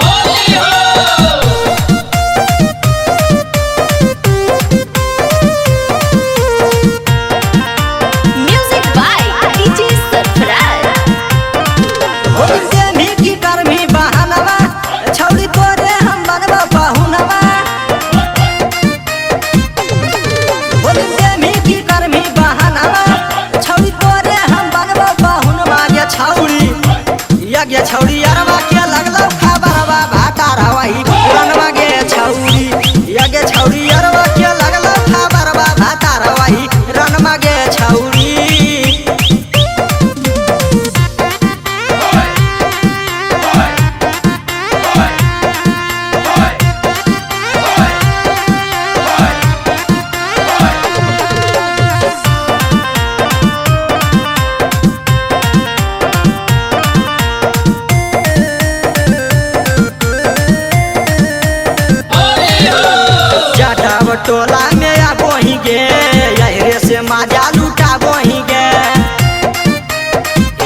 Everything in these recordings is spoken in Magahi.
होली हो। Music by DJ Sarfaraz. Holi से भी की करमी बहानवा, छौड़ी तोरे हम बनवा पाहुनवा। होली से भी की करमी बहानवा, छौड़ी तोरे हम बनवा पाहुनवा। गे छौड़ी या गे छौड़ी अरवा के लगलो खबरवा भाता रवही रनवा गे छौड़ी। या गे छौड़ी अरवा के लगलो खबरवा भाता रवही रनवा गे छौड़ी। होली हो। जाटव टोला में आबोही गे, यहरे से माजा लुटाबोही गे।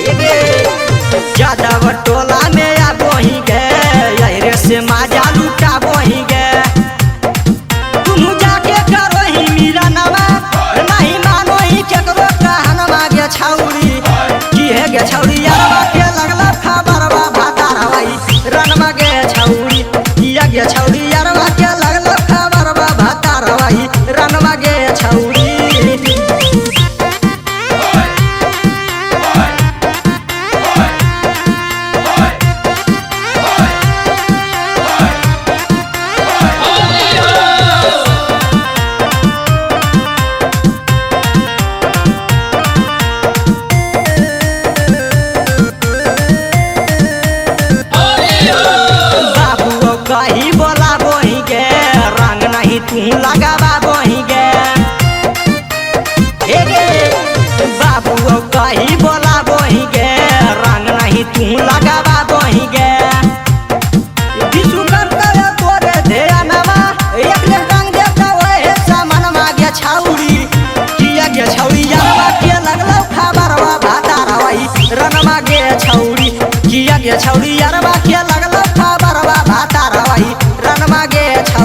ए गे जाटव टोला में आबोही गे, यहरे से माजा लुटाबोही गे। तुम जाके करोही मीरा नवा, नहीं मानोही केकरो कहनवा गे छौड़ी। की हे गे छौड़ी अरवा के लगला खबरवा भाता रवाई रनवा गे छौड़ी। किया गे छौड़ी अरवा के लगला खबरवा भाता रवाई रनवा गे छौड़ी। होली हो। होली हो। बाबू कही बोला बोही गे, रंग नहीं तू लगावा बोही गे। हे गे बाबू कही बोला बोही गे, रंग नहीं तू लगावा बोही गे। विशु करता तोरे ध्यानवा, एक ने रंग देता ओहे सामनवा गे छौड़ी। किया गे छौड़ी यारवा के लगलो खबरवा भाता रवाई रनवा गे छौड़ी। किया गे छौड़ी यारवा के लगलो खबरवा भाता रवाई रनवा गे छौड़ी।